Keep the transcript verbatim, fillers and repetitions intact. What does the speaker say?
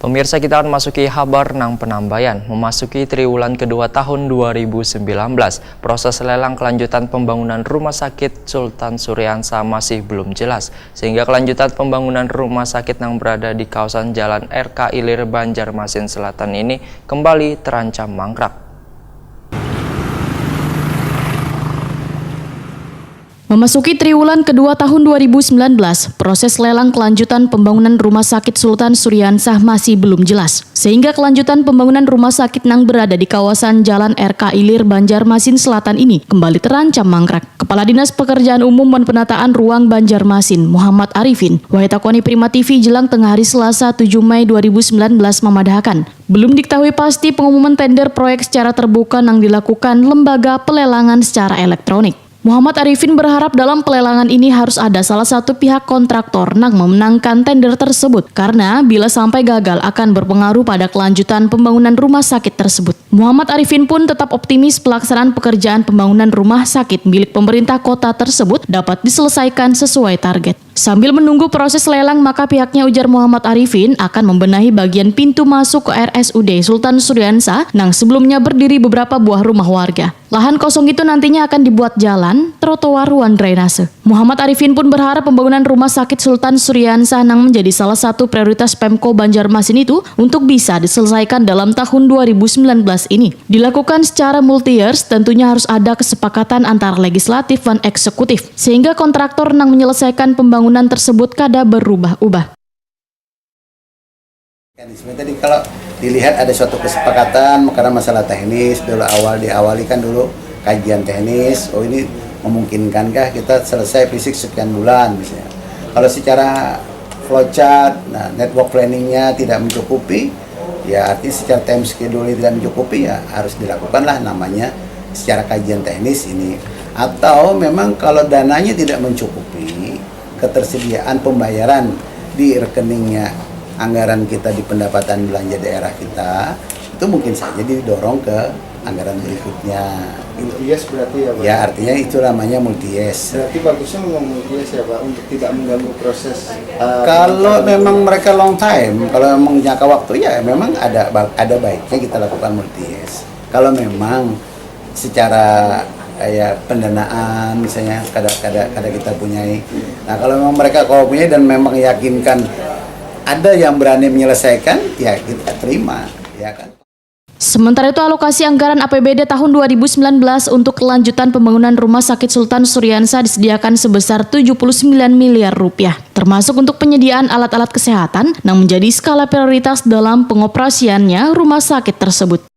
Pemirsa, kita akan masuki habar nang penambayan. Memasuki triwulan kedua tahun dua ribu sembilan belas, proses lelang kelanjutan pembangunan Rumah Sakit Sultan Suriansa masih belum jelas, sehingga kelanjutan pembangunan rumah sakit nang berada di kawasan Jalan R K Ilir, Banjarmasin Selatan ini kembali terancam mangkrak. Memasuki triwulan kedua tahun dua ribu sembilan belas, proses lelang kelanjutan pembangunan Rumah Sakit Sultan Suriansah masih belum jelas, sehingga kelanjutan pembangunan rumah sakit nang berada di kawasan Jalan R K Ilir, Banjarmasin Selatan ini kembali terancam mangkrak. Kepala Dinas Pekerjaan Umum dan Penataan Ruang Banjarmasin, Muhammad Arifin, wayah takoni Prima T V jelang tengah hari Selasa tujuh Mei dua ribu sembilan belas, mamadahakan, belum diketahui pasti pengumuman tender proyek secara terbuka nang dilakukan lembaga pelelangan secara elektronik. Muhammad Arifin berharap dalam pelelangan ini harus ada salah satu pihak kontraktor nang memenangkan tender tersebut, karena bila sampai gagal akan berpengaruh pada kelanjutan pembangunan rumah sakit tersebut. Muhammad Arifin pun tetap optimis pelaksanaan pekerjaan pembangunan rumah sakit milik pemerintah kota tersebut dapat diselesaikan sesuai target. Sambil menunggu proses lelang, maka pihaknya, ujar Muhammad Arifin, akan membenahi bagian pintu masuk ke R S U D Sultan Suriansa nang sebelumnya berdiri beberapa buah rumah warga. Lahan kosong itu nantinya akan dibuat jalan, trotoar, wan drainase. Muhammad Arifin pun berharap pembangunan Rumah Sakit Sultan Suriansah nang menjadi salah satu prioritas Pemko Banjarmasin itu untuk bisa diselesaikan dalam tahun dua ribu sembilan belas ini. Dilakukan secara multi-years, tentunya harus ada kesepakatan antara legislatif dan eksekutif, sehingga kontraktor nang menyelesaikan pembangunan tersebut kada berubah-ubah. Mekanisme tadi, kalau dilihat ada suatu kesepakatan karena masalah teknis, dulu awal diawali kan dulu kajian teknis, oh, ini memungkinkankah kita selesai fisik sekian bulan misalnya. Kalau secara flowchart, nah, network planningnya tidak mencukupi, ya artinya secara time schedule tidak mencukupi, ya harus dilakukanlah namanya secara kajian teknis ini. Atau memang kalau dananya tidak mencukupi, ketersediaan pembayaran di rekeningnya anggaran kita di pendapatan belanja daerah kita, itu mungkin saja didorong ke anggaran berikutnya. Multi-years berarti ya, Pak? Ya, artinya itu namanya multi-years. Berarti bagusnya memang multi-years ya, Pak, untuk tidak mengganggu proses, uh, Kalau memang mereka long time, kalau memang jangka waktu, ya memang ada ba- ada baiknya kita lakukan multi-years. Kalau memang secara, eh, ya, pendanaan misalnya kada kada kada kita punyai. Nah, kalau memang mereka kalau punya dan memang yakinkan ada yang berani menyelesaikan, ya kita terima, ya kan. Sementara itu, alokasi anggaran A P B D tahun dua ribu sembilan belas untuk kelanjutan pembangunan Rumah Sakit Sultan Suriansa disediakan sebesar tujuh puluh sembilan miliar rupiah, termasuk untuk penyediaan alat-alat kesehatan yang menjadi skala prioritas dalam pengoperasiannya rumah sakit tersebut.